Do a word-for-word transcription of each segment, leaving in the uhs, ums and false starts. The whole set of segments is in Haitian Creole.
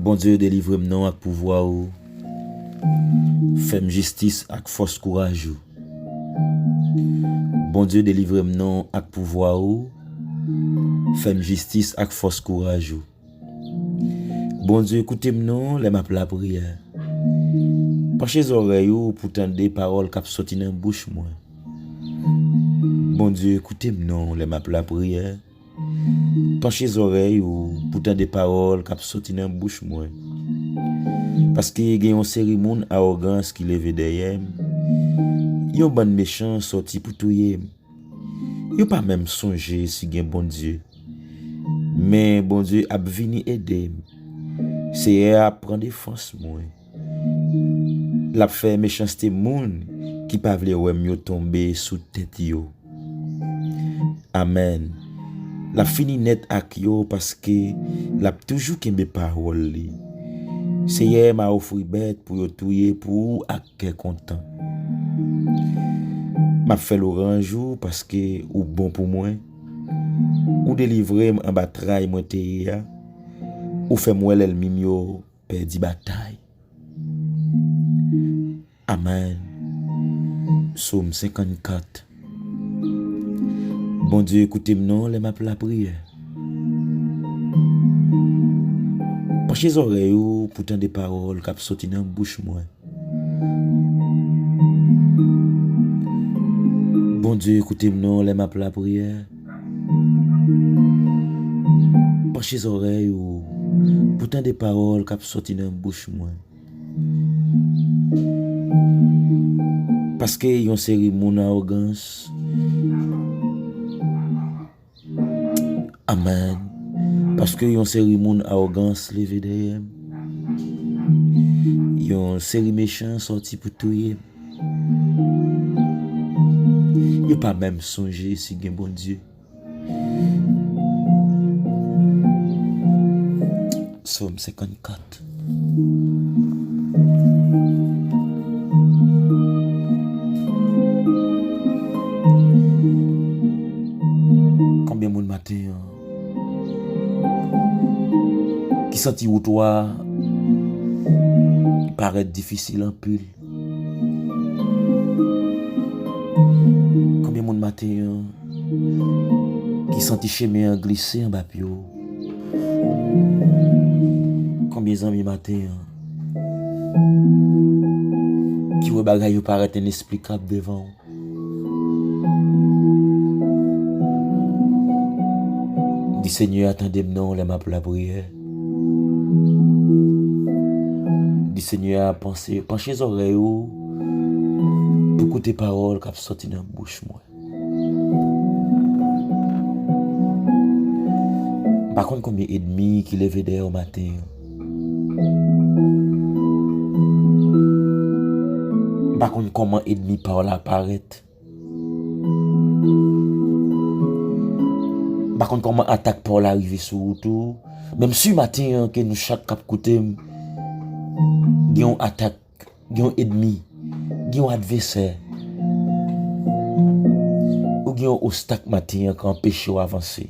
Bondye, delivre m non ak pouvwa ou. Fè m jistis ak fòs kouraj ou. Bondye, delivre m non ak pouvwa ou. Fè m jistis ak fòs kouraj ou. Bondye, koute m non lè m ap lapriyè. Panche zòrèy ou pou tande pawòl k ap soti nan bouch mwen. Bondye, koute m non lè m ap lapriyè. Panche zòrèy ou pou tande pawòl k ap soti nan bouch mwen. Paske gen yon seri moun awogans ki leve dèyè m. Yon bann mechan sòti pou touye m. Yo pa menm sonje si gen Bondye. Men Bondye ap vini ede m. Seyè a ap pran defans mwen. L ap fè mechanste moun ki pa vle wè m yo tonbe sou tèt yo. Amèn. L ap fini nèt ak yo paske l ap toujou kenbe pawòl li. Seyè, m a ofri bèt pou yo touye pou ou ak kè kontan. M ap fè lwanj ou paske ou bon pou mwen. Ou delivre m anba tray mwen te ye a. Ou fè m wè lènmi m yo pèdi batay. Amèn. Sòm senkannkat. Bondye, koute m non lè m ap lapriyè. Panche zòrèy ou pou tande pawòl k ap soti nan bouch mwen. Bondye, koute m non lè m ap lapriyè. Panche zòrèy ou pou tande pawòl k ap soti nan bouch mwen. Paske yon seri moun awogans. Amèn. Paske yon seri moun awogans leve dèyè m. Yon seri mechan sòti pou touye m. Yo pa menm sonje si gen Bondye. Sòm senkannkat. Konbyen moun maten an ki santi wout ou a parèt difisil anpil? Konbyen moun maten an ki santi chemen an glise anba pye w? Konbyen zanmi maten an ki wè bagay yo parèt enesplikab devan w? Di Senyè a tande m non lè m ap lapriyè. Di Senyè a panse, panche zòrèy ou pou koute pawòl k ap sòti nan bouch mwen. M pa konn konbyen ènmi ki leve dèyè w maten an. M pa konn kòman ènmi pa w la parèt. M pa konn kòman atak pa w la rive sou wout ou. Men m si maten an ke nou chak k ap koute m, gen yon atak, gen yon ènmi, gen yon advèsè, ou gen yon ostak maten an k anpeche w avanse.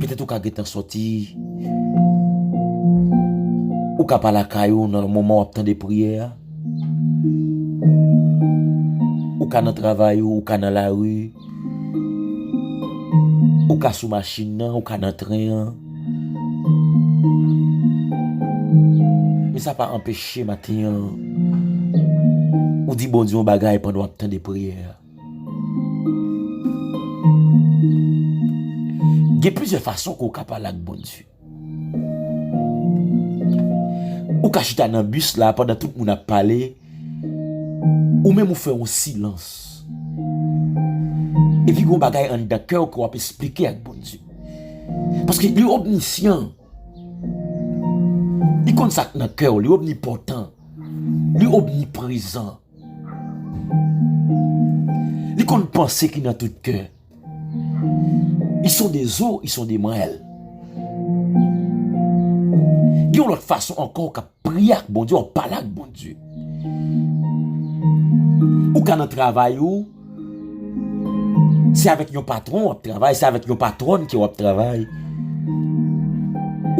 Petèt ou ka gentan sòti, ou ka pa lakay ou nan moman w ap tande priyè a. Ou ka nan travay ou, ou ka nan lari, ou ka sou machin nan, ou ka nan tren an. Men sa pa anpeche maten an ou di Bondye yon bagay pandan w ap tande priyè a. Gen plizyè fason ke w ka pale ak Bondye. Ou ka chita nan bis la pandan tout moun ap pale, ou menm ou fè yon silans. Epi gen yon bagay anndan kè w ke w ap esplike ak Bondye. Paske li omnisyan. Li konn sa k nan kè w, li omnipòtan, li omniprezan. Li konn panse ki nan tout kè. Ils sont des os, ils sont des moelles. Gen yon lòt fason ankò w ka priye ak Bondye, w pale ak Bondye. Ou ka nan travay ou, Se avèk yon patwon w ap travay, se avèk yon patwòn ke w ap travay.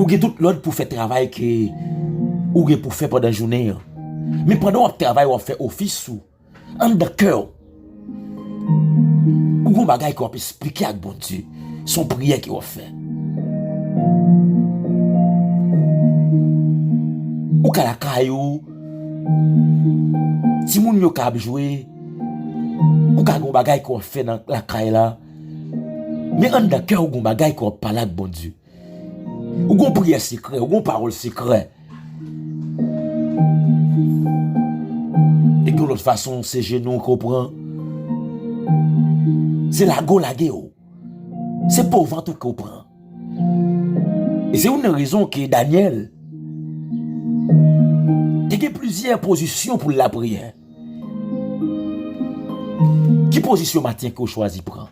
Ou gen tout lòd pou fè travay ke ou gen pou fè pandan jounen an. Men pandan w ap travay, w ap fè ofis ou, anndan kè w, ou gon bagay ke w ap esplike ak Bondye. Se yon priyè ke w ap fè. Ou ka lakay ou, timoun yo ka ap jwe, ou ka gon bagay ke w ap fè nan lakay la. Men anndan kè w, gon bagay ke w ap pale ak Bondye. Ou gon priyè sekrè, ou gon pawòl sekrè. E gen lòt fason, se jenou ke w pran. Se lage w lage w. Se po vant ou ke w pran. E se youn nan rezon ke Danyèl te gen plizyè pozisyon pou l lapriyè. Ki pozisyon maten ke w chwazi pran?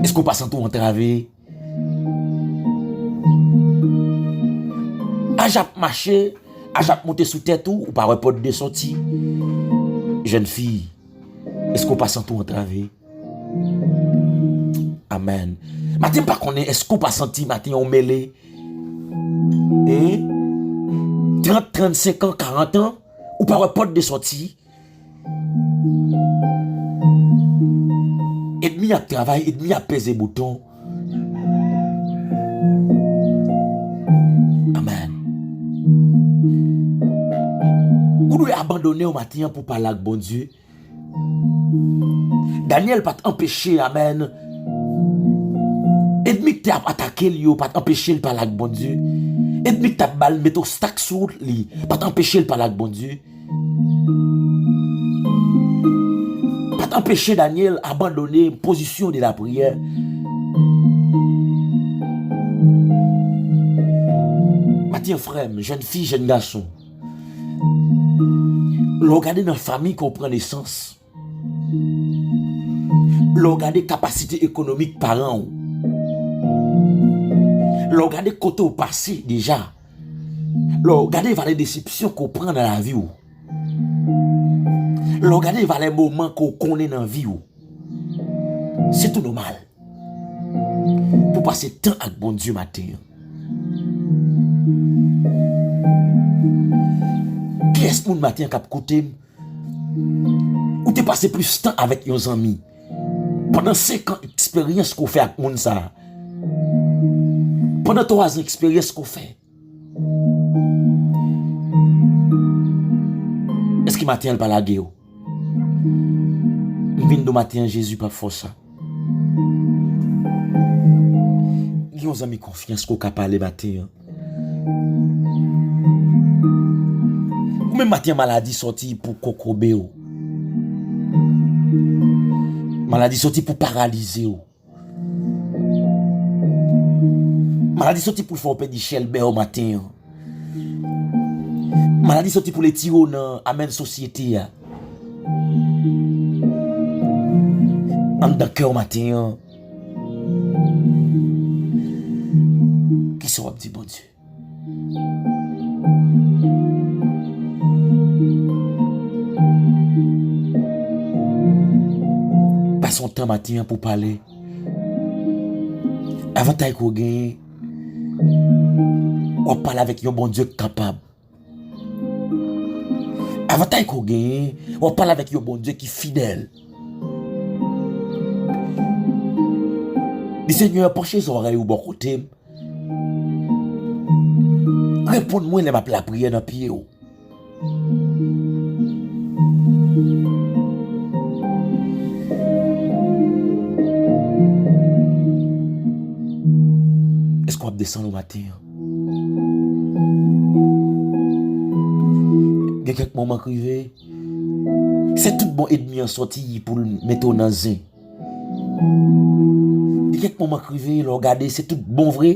Èske w pa santi w antrave? Aj ap mache, aj ap monte sou tèt ou, ou pa wè pòt de sòti. Jèn fi, èske w pa santi w antrave? Amèn. Maten, m pa konnen, èske w pa santi maten an w mele? Hein? Trant, trannsenk an, karant an, ou pa wè pòt de sòti? Ènmi ap travay, ènmi ap peze bouton. Amèn. Ou dwe abandone w maten an pou pale ak Bondye. Danyèl pa t anpeche, amèn. Ènmi k te ap atake l yo pa t anpeche l pale ak Bondye. Ènmi k t ap ba l, mete obstak sou wout li, pa t anpeche l pale ak Bondye. Pa t anpeche Danyèl abandone pozisyon de lapriyè. Maten, frè m, jèn fi, jèn gason, lè w gade nan fanmi ke w pran nesans, lè w gade kapasite ekonomik paran w, lè w gade kote w pase deja, lè w gade valè desepsyon ke w pran nan lavi w, lè w gade valè moman ke w konnen nan vi w, se tou nòmal pou w pase tan ak Bondye maten an. Kiyès moun maten an k ap koute m? Ou te pase plis tan avèk yon zanmi. Pandan senk an, eksperyans ke w fè ak moun sa a. Pandan twa zan, eksperyans ke w fè. Èske maten an l pa lage w? M vin di w maten an, Jezi p ap fè w sa. Gen yon zanmi konfyans ke w ka pale maten an. Ou menm maten an, maladi sòti pou kokobe w. Maladi sòti pou paralize w. Maladi sòti pou l fè w pèdi chèlbè w maten an. Maladi sòti pou l etire w nan amèn sosyete a. Anndan kè w maten an, kisa w ap di Bondye? Pase yon tan maten an pou w pale. Avantay ke w genyen, w ap pale avèk yon Bondye k kapab. Avantay ke w genyen, w ap pale avèk yon Bondye ki fidèl. Di, Senyè, panche zòrèy ou bò kote m. Reponn mwen lè m ap lapriyè nan pye w. Èske w ap desann ou maten an? Gen kèk moman k rive, se tout bon ènmi an sòti pou l mete w nan zen. Gen kèk moman k rive, lè w gade, se tout bon vre,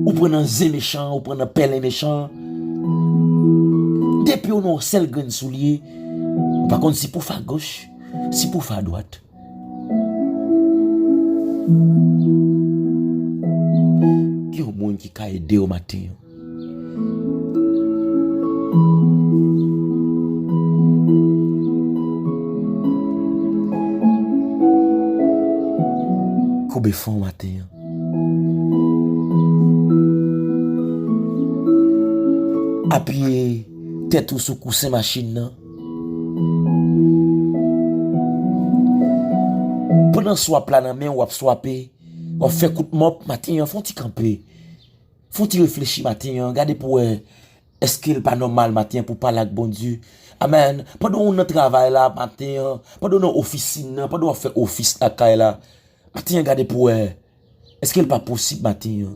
ou pran nan zen mechan, ou pran nan pèlen mechan. Depi w nan yon sèl grenn soulye, ou pa konn si pou w fè agoch, si pou w fè adwat. Gen yon moun ki ka ede w maten an. Koube fon w maten an. Apiye tèt ou sou kousen machin nan. Pandan swap la nan men w, w ap swape, w ap fè kout mòp, maten an, fè yon ti kanpe. Fè yon ti reflechi maten an, gade pou wè, èske l pa nòmal maten an pou pale ak Bondye? Amèn. Pandan w nan travay la maten an, pandan w nan ofisin nan, pandan w ap fè ofis lakay la, maten an, gade pou wè, èske l pa posib maten an?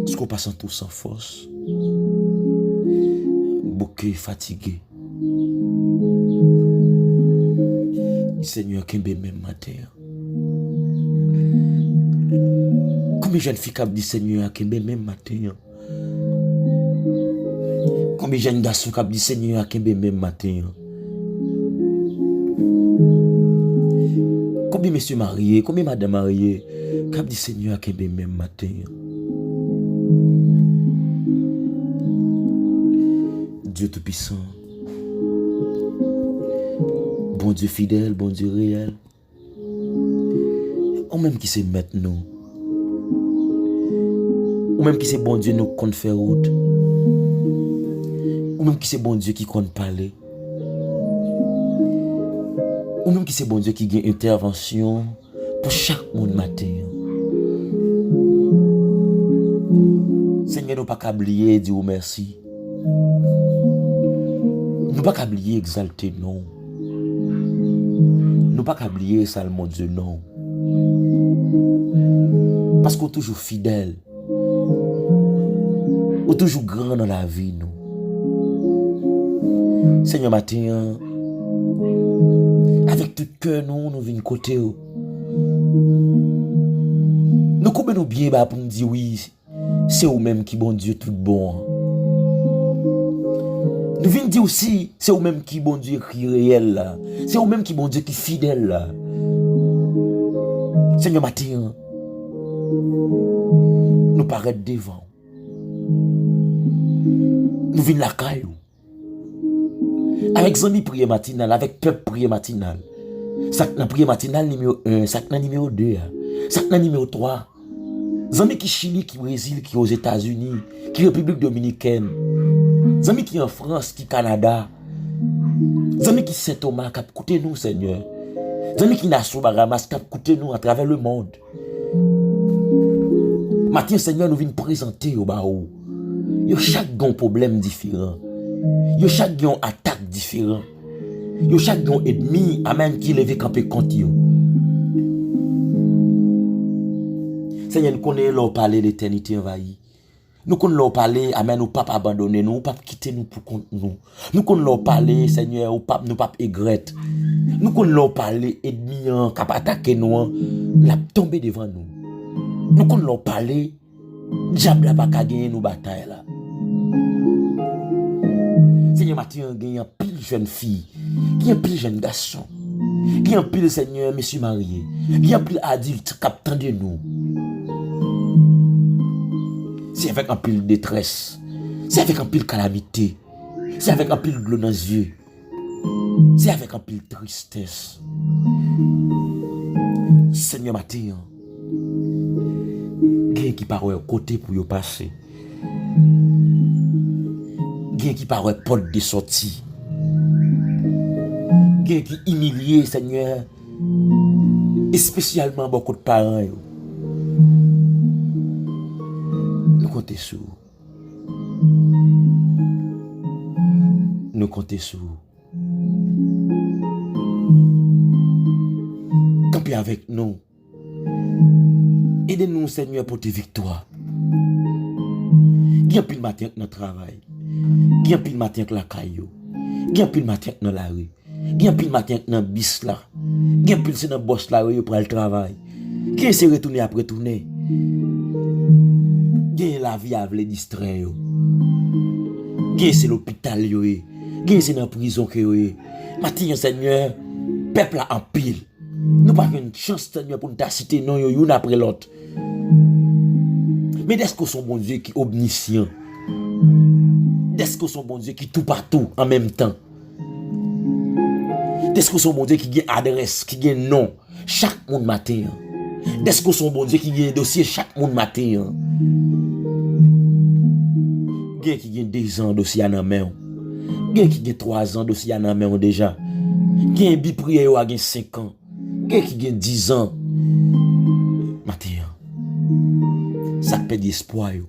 Èske w pa santi w san fòs? Bouke, fatige. Di Senyè a kenbe men m maten an. Konbyen jèn fi k ap di Senyè a kenbe men m maten an? Konbyen jèn gason k ap di Senyè a kenbe men m maten an? Konbyen mesye marye, konbyen madanm marye k ap di Senyè a kenbe men m maten an? Dye Toupisan, Bondye fidèl, Bondye reyèl, ou menm ki se mèt nou, ou menm ki se Bondye nou konn fè wout, ou menm ki se Bondye ki konn pale, ou menm ki se Bondye ki gen entèvansyon pou chak moun maten an. Senyè, nou pa ka bliye di w mèsi. Nou pa ka bliye egzalte non w. Nou pa ka bliye salmondye non w. Paske w toujou fidèl. Ou toujou gran nan lavi nou. Senyè, maten an, avèk tout kè nou, nou vin kote w. Nou koube nou byen ba pou n di wi, se ou menm ki Bondye tout bon an. Nou vin di w si se ou menm ki Bondye ki reyèl la. Se ou menm ki Bondye ki fidèl la. Senyè, maten an, nou parèt devan w. Nou vin lakay ou. Avèk zanmi priyè matinal, avèk pèp priyè matinal. Sa k nan priyè matinal nimewo en, sa k nan nimewo de a, sa k nan nimewo twa. Zanmi ki Chili, ki Brezil, ki Ozetazini, ki Repiblik Dominikèn. Zanmi ki an Frans, ki Kanada. Zanmi ki Sen Toma k ap koute nou, Senyè. Zanmi ki Nassau, Bahamas, k ap koute nou atravè lemonn. Maten, Senyè, nou vin prezante yo ba ou. Yo chak gen yon pwoblèm diferan. Yo chak gen yon atak diferan. Yo chak gen yon ènmi, amèn, ki leve kanpe kont yo. Senyè, nou konnen lè w pale, letènite anvayi. Nou konn lè w pale, amèn, ou p ap abandone nou, ou p ap kite nou pou kont nou. Nou konn lè w pale, Senyè, ou p ap, nou p ap egrèt. Nou konn lè w pale, ènmi an k ap atake nou an, l ap tonbe devan nou. Nou konn lè w pale, dyab la pa ka genyen nou batay la. Senyè, maten an, gen anpil jèn fi, gen anpil jèn gason, gen anpil, Senyè, mesye marye, gen anpil adilt k ap tande nou. Se avèk anpil detrès, se avèk anpil kalamite, se avèk anpil dlo nan zye, se avèk anpil tristès. Senyè, maten an, gen ki pa wè kote pou yo pase. Gen ki pa wè pòt de sòti. Gen ki imilye, Senyè, espesyalman bò kot paran yo. Nou konte sou ou. Nou konte sou ou. Kanpe avèk nou. Ede nou, Senyè, pote viktwa. Gen anpil maten k nan travay. Gen anpil maten k lakay yo. Gen anpil maten k nan lari. Gen anpil maten k nan bis la. Gen anpil se nan bòs la yo, yo pral travay. Gen se retounen ap retounen. Gen lavi a vle distrè yo. Gen se lopital yo ye. Gen se nan prizon ke yo ye. Maten an, Senyè, pèp la anpil. Nou pa jwenn chans, Senyè, pou n ta site non yo youn apre lòt. Men dèske w se yon Bondye ki omnisyan, dèske w se yon Bondye ki toupatou an menm tan, Dèske w se yon Bondye ki gen adrès, ki gen non chak moun maten an. Dèske w se yon Bondye ki gen dosye chak moun maten an. Gen ki gen dezan dosye a nan men w. Gen ki gen twazan dosye a nan men w deja. Gen bi priyè yo a gen senkan. Gen ki gen dizan. Maten an. Sa k pèdi espwa yo.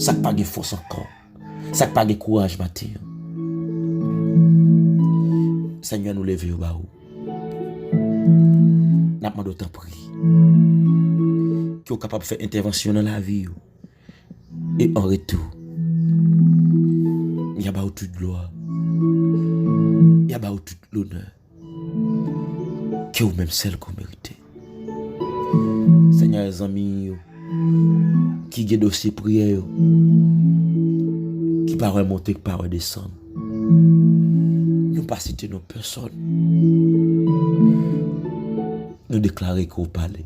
Sa k pa gen fòs ankò. Sa k pa gen kouraj maten an. Senyè, nou leve yo ba ou. N ap mande w tanpri. Ke w kapab fè entèvansyon nan lavi yo. E an retou, y a ba ou tout glwa. Y a ba ou tout lonè. Ke ou menm sèl ke w merite. Senyè, zanmi yo ki gen dosye priyè yo, ki pa wè monte, ki pa wè desann. Nou pa site non pèsòn. Nou deklare ke w pale.